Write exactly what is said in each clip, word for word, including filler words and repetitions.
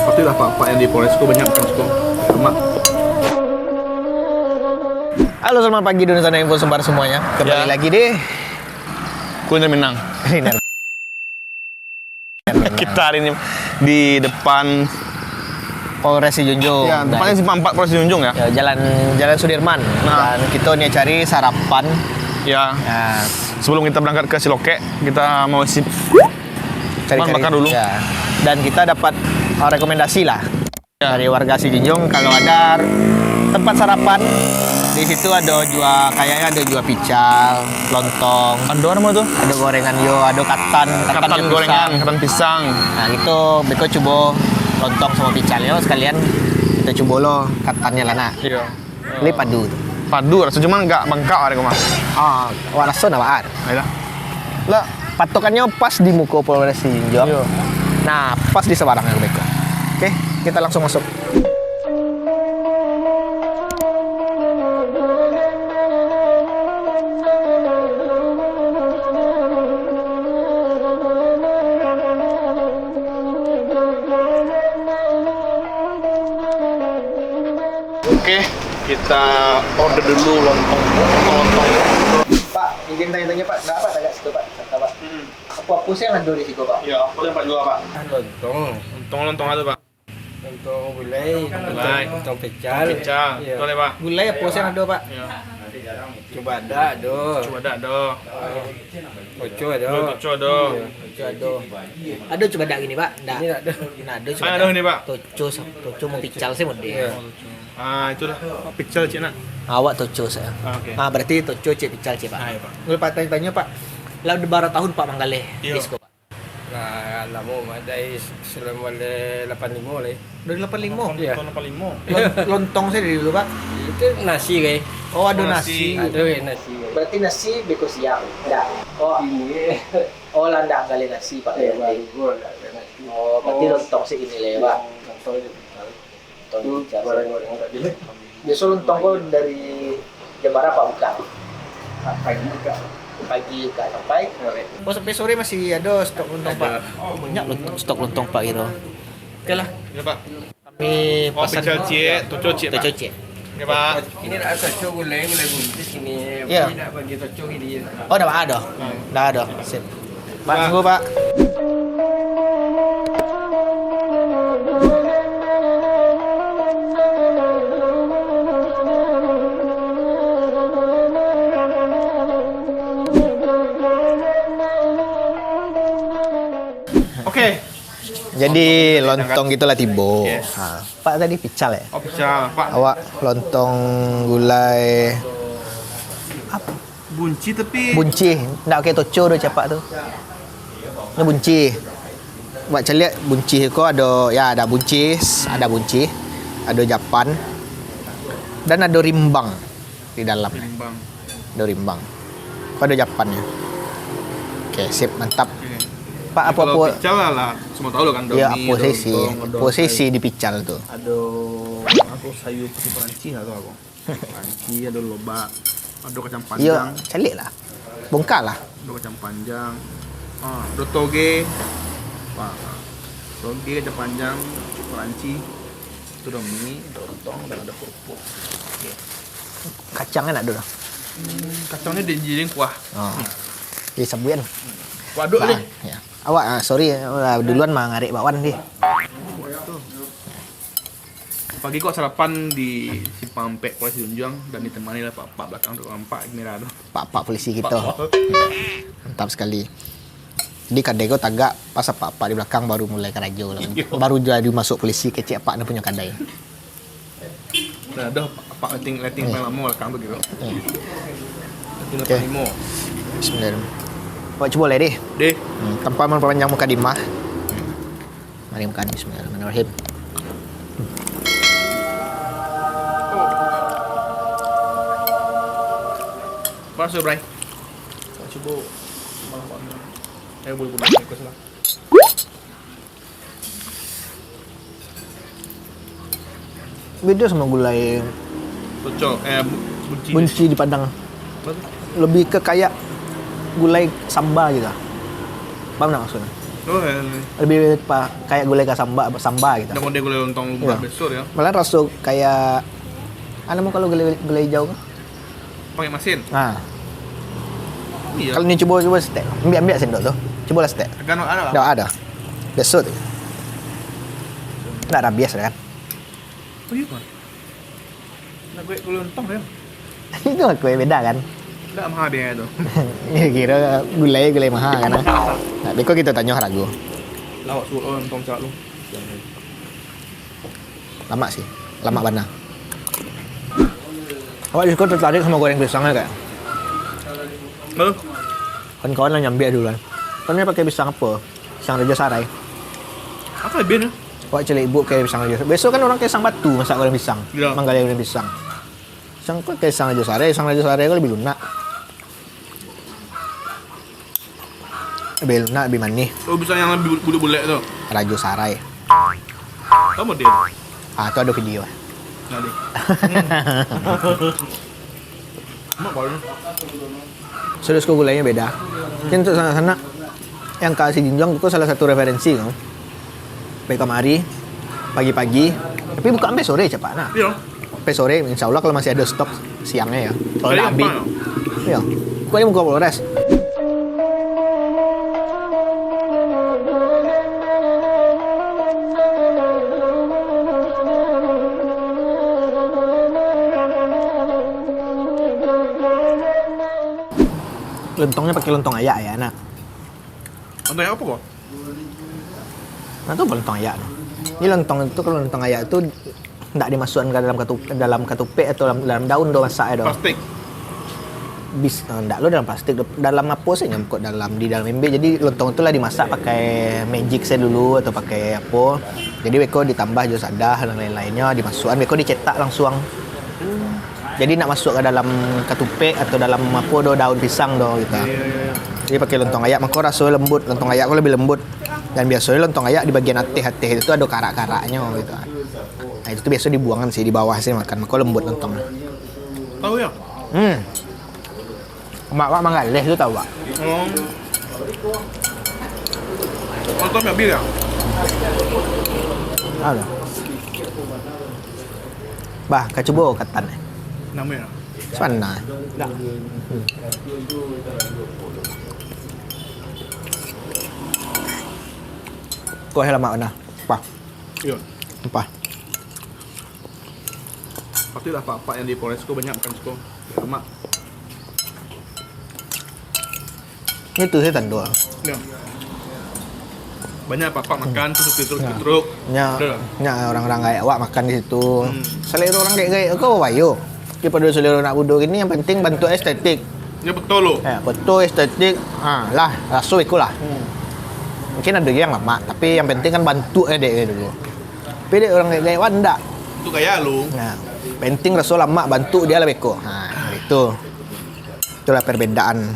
Pastilah pak-pak yang di Polres ko banyak makan siko. Lemak. Halo, selamat pagi, Doni Sana Info Sumbar semuanya. Kembali Ya. lagi di Kuliner Minang. Kuliner. Kita hari ini di depan Polres Sijunjung. Ya, tepatnya Simpang empat Polres Sijunjung ya. Ya, Jalan, Jalan Sudirman. Nah. Dan kita ni cari sarapan. Ya. Nah. Sebelum kita berangkat ke Silokek, kita mau isi Cari-cari. Makan dulu. Ya. Dan kita dapat, uh, rekomendasi lah Ya. dari warga Sijunjung, kalau ada tempat sarapan di situ, ada jual, kayaknya ada jual pical, lontong. Ado namo tu? Ada gorengan yo, ada katan, katan Katan yo gorengan, pisang. katan pisang. Nah, itu beko cubo lontong sama pical yo, sekalian kita cubo lo katannya lah nak. Iya. Beli padu tu. Padu raso, cuman agak bangkak ada mah. Ah, awak raso nak baat. Ayolah. Lah, patokannyo pas di muko Polres Sijunjung. Iya. Nah, pas di sabarang aku beko. Oke, kita langsung masuk. Oke, kita order dulu lontong. Lontong. Pak, izin tanya-tanya, Pak. Ndak apa tagak situ, Pak? Kata, Pak. Hmm. Apa-apa sih yang ada di situ, Pak? Ya, apa yang Pak jual, Pak? Ah, lontong. Lontong, lontong ada, Pak? Lontong gulai, Gulai. lontong pecel. Pecel. Ya. Betul ya, Pak? Gulai apa sih yang ada, Pak? Ya. Cubadak ada. Cubadak ada. Toco ada. Toco ada. Ya, toco ada. Ada cubadak gini, Pak? Ndak. Ini ndak ada. Ndak ada Ah, cubadak. ada ini, Pak? Toco, toco mau pical sih model. Ya. Ah, itulah. Pical cik nak. Awak toco saya. Ah, oke. Ah, berarti toco cik pical cik, Pak. Ah, iya, Pak. Kalau Pak tanya-tanya, Pak, lah udah berapa tahun Pak manggaleh Iya. di siko, Pak? Lah, lamo mah, dari selama le-, lapan limo le. Dari lapan limo? Iya. Tahun lapan limo. Lon-, lontong saya dari dulu, Pak. Itu nasi, kayak. Oh, ada Oh, nasi. nasi. Ada kayak nasi. Berarti nasi beko siang, ndak? Oh. Ini. Oh, lah ndak manggaleh nasi, Pak, Iya, berarti. baru gua ndak ada nasi. Oh, berarti Oh. lontong sih ini le, Pak. Iya, lontong itu. Lontong Tu pecel. goreng-goreng tadi. Biaso lontong ko dari jam bara Pak buka? Pagi buka. Pagi buka sampai? Sore. Oh, sampai sore masih ada stok lontong, Pak? Ada. Oh, banyak lontong, stok lontong, Pak, kiro. Oke lah. Ya, Pak. Kami Oh, pesan pecel cik, toco cik, Pak. Toco cik. Oke, Pak. Ini nak toco gulai, gulai buncis ini. Ya. Ini nak bagi toco gini. Oh, dah ada. Hmm. Dah ada. Sip. Pak, Pak. tunggu, Pak. Oke. Jadi, lontong gitulah tibo. Yes. Ha. Pak tadi pical, ya? Oh, pical, Pak. Awak lontong gulai apa? Bunci tapi Bunci, ndak pakai toco doh capak tu. Ini bunci. Buat caliak bunci ko ado, ya, ada buncis, ada bunci, ado japan, dan ado rimbang di dalam. Rimbang. Ado rimbang. Ko ado japannyo. Oke, sip, mantap. Oke. Pak, Jadi, kalau apa-apa pical lah, lah, semua tahu lah kan, Ya, Doni, apa ado sesi? lontong, ado Apa sesi sayur. di pical tu? Ado apa, sayur putih Perancis lah tu apa? Peci, ado lobak, ado kacang Yo, panjang. caliak lah. Bongkak lah. Ado kacang panjang. Ah, ado toge. Wah, toge, kacang panjang, Perancis. Tu ado mi, ado lontong, dan ado kerupuk. Oke. Kacang kan ado dah. Hmm, kacang ni di, di kuah. Oh. Di sabuan. Kuah dulu Bah, ni. ya. Awak, ah, sorry, ah, duluan mangarek bakwan deh. Pagi ko sarapan di Simpang Ampek, Polres Sijunjung, dan ditemani lah pak-pak belakang tu, nampak kamera tu. Pak-pak polisi kita. Pak-pak. Mantap sekali. Jadi, kadai ko tagak pas pak-pak di belakang baru mulai karajo lah. Iyo. Baru jadi masuk polisi, kecek apak ni punyo kadai. Nah, dah pak-pak lighting, lighting Hmm. paling lamo belakang tu gitu. Hmm. Lighting Oke. lapan limo. Bismillahirrahmanirrahim. Awak cubo lah, deh. Deh. Hmm, tanpa memperpanjang mukadimah. Mari makan, bismillahirrahmanirrahim. Masuk, Bray. Cubo. Eh, boleh, boleh. Request lah. Beda sama gulai Cocok, eh, bu-, bunci. bunci di Padang. Apa tu? Lebih ke kayak gulai samba gitu. Paham tak maksudnya? Oh, ya, ni. Lebih pa, kayak gulai kasamba, samba gitu. Dah model gulai lontong lumba Iya. besar ya. Malah raso kayak, ah, namo kalau gulai, gulai hijau tu? Pakai masin. Nah, Iya. Kalau ni cubo cubo setek. Ambil ambil sendok tu. Cubolah setek. Kan ada lah. Dah ada. Besok tu. Dah rabies dah kan. Oh iya kan. Nak gue gulai lontong ya. Itu aku yang beda kan. Dah mahal dia tu. Ya kira gulai gulai mahal kan. Nah, beko kita tanya harga. Lawak suruh lontong cak lu. Lamak sih. Lamak bana. Awak juga tertarik sama goreng pisang kan? Halo. Kawan-kawan lah nyambiak dulu kan. Kan dia pakai pisang apa? Pisang Raja Sarai. Apa lebih ni? Awak cari ibu kayak pisang Raja Sarai. Biasa kan orang kayak pisang batu masak goreng pisang. Ya. Manggalai goreng pisang. Pisang kau kayak pisang Raja Sarai. Pisang Raja Sarai kau lebih lunak. Lebih lunak, lebih manis. Oh, bisa yang lebih bulek-bulek tu. Raja Sarai. Apa dia? Ah, tu ada video. Ada. Mak baru. Serius ko gulanya beda. Mungkin untuk sanak-sanak yang ka Sijinjuang tu salah satu referensi kan. Sampai kamari pagi-pagi. Tapi buka sampai sore cepat nah. Iya. Sampai sore insya Allah kalau masih ada stok siangnya ya. Kalau Iya, dah habis. Pak. Ya. Kau ni muka Polres. Lontongnya pakai lontong ayak ya, nak. Ada yang apa kok? Nah, tu lontong ayak tu. Ini lontong itu kalau lontong ayak tu ndak dimasukkan ke dalam katup, dalam katupek atau dalam, dalam daun do masak do. Plastik. Bis, uh, ndak lo dalam plastik, dalam apa sih nyangkut dalam di dalam ember. Jadi lontong tu lah dimasak pakai magic saya dulu atau pakai apa. Jadi beko ditambah jo sadah dan lain-lainnya, dimasukkan beko dicetak langsung. Jadi nak masuk ke dalam katupek atau dalam apa do daun pisang do gitu. Jadi pakai lontong ayak mako raso lembut, lontong ayak ko lebih lembut. Dan biasanya lontong ayak di bagian ateh-ateh itu ada karak-karaknya gitu. Nah, itu tu biasa dibuangan sih di bawah sih makan, mako lembut lontong. Tahu ya? Hmm. Mak wak manggaleh tu tahu wak. Oh. Lontong habis ya? Ada. Bah, kacubo katan eh. Nama ya? Sana. Dah. Kuah lemak mana? Pah. Iya. Pah. Pasti lah pak-pak yang di Polres ko banyak makan siko. Lemak. Itu sih tando. Ya. Banyak pak-pak makan tu truk Ya. truk. Nya, Ada lah. nya orang-orang gaek awak makan di situ. Hmm. Selera orang gaek-gaek kau bayo. Daripada selera anak muda gini yang penting bantuk estetik. Ya betul lo. Eh, betul estetik. Ha, lah, raso iko lah. Mungkin ada yang lamak, tapi yang penting kan bantuk eh dek dulu. Tapi dek orang gaek-gaek awak ndak. Itu gaya lo. Nah, penting raso lamak bantuk dia lah beko. Ha, itu. Itulah perbedaan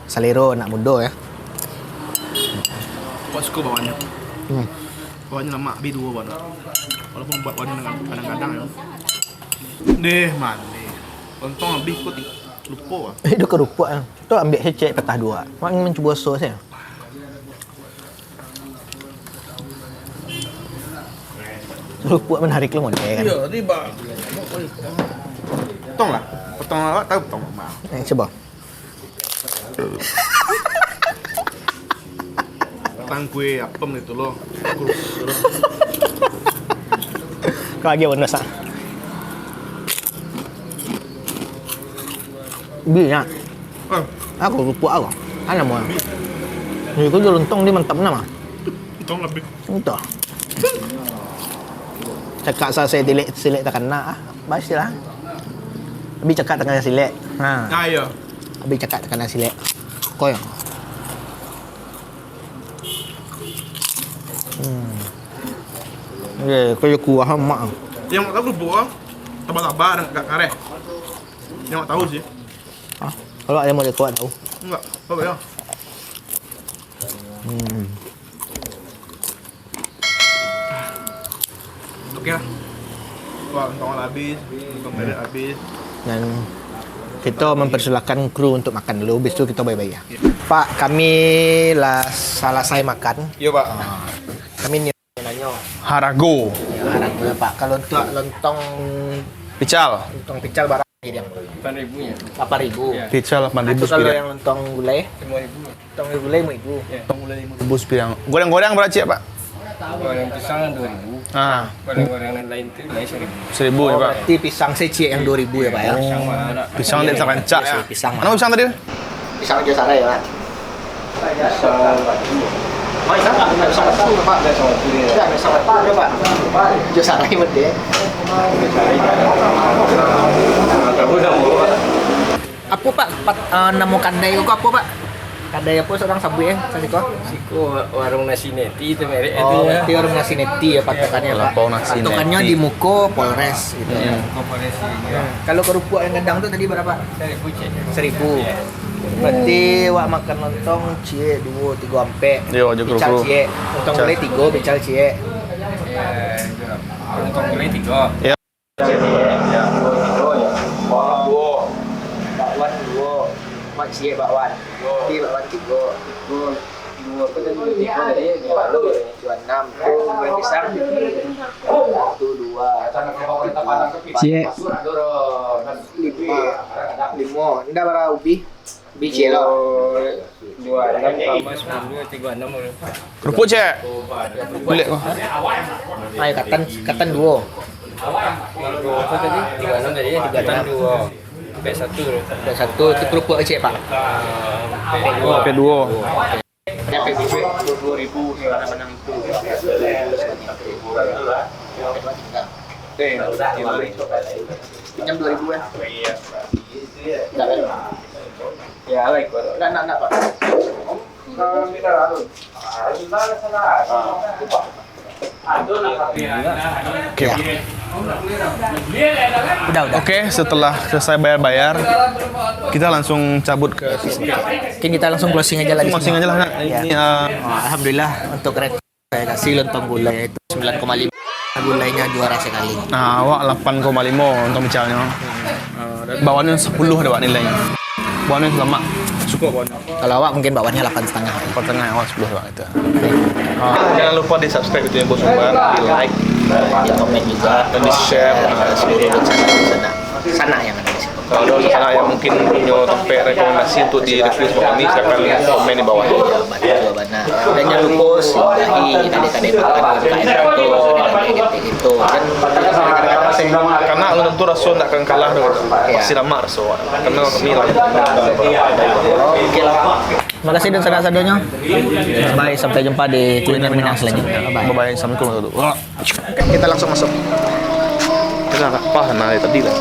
selera anak muda ya. Buat suka bawahnya. Hmm. Bawahnya lemak habis dua bawah. Walaupun buat bawahnya kadang-kadang ya. Deh, manis. Lontong habis kok ti-, lupa lah. Itu kerupuk ah. Tu ambil hecek patah dua. Mak ingin mencuba sos ya. Kerupuk menarik lo model kan. Iya, tiba. Potong lah. Potong awak tahu potong mak. Eh, cuba. Tangkui apem gitu loh. Kau lagi bonus ah. Bi nak. Ah, Aku lupa aku. Ada mau. Ni kau jual lontong dia mantap nama. potong habis. Entah. Cakak sa saya tilik silek takana ah. Baik lah. Abi cakak takana silek. Ha. Nah, iya. Abi cakak takana silek. Kau yang. Hmm. Ya, kau yang kuah mak. Yang tak tahu buah. Taba-taba dan agak kareh. Yang tak tahu sih. Ah, kalau ada mau dia kuat tahu. Enggak, apa ya? Hmm. Oke lah. Wah, lontong habis, lontong lele habis. Dan kita mempersilakan kru untuk makan dulu, habis tu kita bye-bye ya. Ya. Pak, kami lah salasai makan. Yo, Pak. Ah, kami ni nanyo. Harago. Ya, harago, Pak. Kalau untuk lontong pical. Lontong pical bara harga dia? Lapan ribu, ya. Lapan ribu. Ya. Pical lapan ribu. Atau kalau yang lontong gulai? Lima ribu. Lontong gulai lima ribu. Ya. Lontong gulai lima ribu sapiriang. Goreng-goreng bara ciek, Pak? Goreng pisang dua ribu. Ah. Goreng-goreng lain-lain tu lain seribu. Seribu, ya, Pak. Oh, berarti pisang se ciek yang dua ribu, ya, Pak, ya? Pisang mahal, Pak. Pisang dek sarancak, ya. Pisang mahal. Kenapa pisang tadi? Pisang jo sarai, Pak. Pisang, pisang batu, Pak. Ya, pisang batu, Pak. Jo sarai, Pak. Apo, Pak? Pat-, eh, namo kadai ko apo, Pak? Kadai apo, surang sabuik, eh, sasiko? Siko wa-, warung nasi Neti tu merek. Oh, berarti warung nasi Neti ya patokannyo, Pak. Lapau nasi Patokannyo Neti. Di muko Polres gitu. Hmm. Muko Polres, ya. Hmm. Kalau kerupuk yang gadang tu tadi berapa? Seribu, Cek. Seribu. Ya. Berarti wak makan lontong ciek duo, tigo ampek. Yo, jo kerupuk. Pical ciek. Lontong gulai tigo, pical ciek. Ya, jo. Lontong gulai tigo. Ya. Bakwan duo. Bakwan duo. Mak ciek bakwan. Tapi bakwan tigo. Duo, duo, apa tadi? Tigo tadi, duo, duo, duo, enam. Tu goreng pisang. Satu, dua, tiga, empat. Ciek. Lima. Limo. Ndak bara ubi. Biji lo. Duo, duo, enam tambah sepuluh, tigo enam. Kerupuk, Cek. Buliah ko. Ayo, katan, katan duo. Apa tadi? Tigo enam tadi, ya? Tigo enam. Katan duo. Ampek satu. Ampek satu, itu kerupuk ciek, Pak. Ampek duo. Ampek duo. Ampek duo, duo ribu, yang mana menang itu. Eh, pinjam dua ribu, ya. Nggak, kan? Ya, lah, ikut. Nggak, nggak, nggak, Pak. Oke. Udah, udah. Oke, setelah selesai bayar-bayar, kita langsung cabut ke sini. Oke, kita langsung closing aja lah di sini. Closing aja lah, nak. Ya. Ini, eh, Oh, alhamdulillah, untuk red Saya kasih lontong gulai itu sembilan koma lima. Gulainya juara sekali. Nah, awak lapan koma limo lontong pical nyo. Ah, dan bakwan nyo sepuluh dek awak nilainyo. Bakwan nyo salamak. Suko bakwan nyo. Kalau awak mungkin bakwan nyo lapan setengah. Lapan setengah, awak sepuluh dek awak itu. Ah, jangan lupa di-subscribe itu yang Bos Umar, di-like, di komen juga, dan di-share, ah, seluruh. Sana, sana yang ada di situ. Kalau ada sanak yang mungkin punyo tampek rekomendasi untuk di-review samo kami, silakan komen di bawah. Iyo, batua, batua, bana. Dan jan lupo singgahi kadai-kadai makan U M K M tu, kadai-kadai gitu. Dan kadang-kadang sing Karena alun tantu raso ndak akan kalah doh. Iyo. Pasti lamak raso. Karena kami lah. Oke lah. Terima kasih dan sanak sadonyo. Bye, sampai jumpa di Kuliner Minang selanjutnya. Bye. Bye-bye. Assalamualaikum warahmatullahi wabarakatuh. Kita langsung masuk. Kita nggak paham dari tadi lah.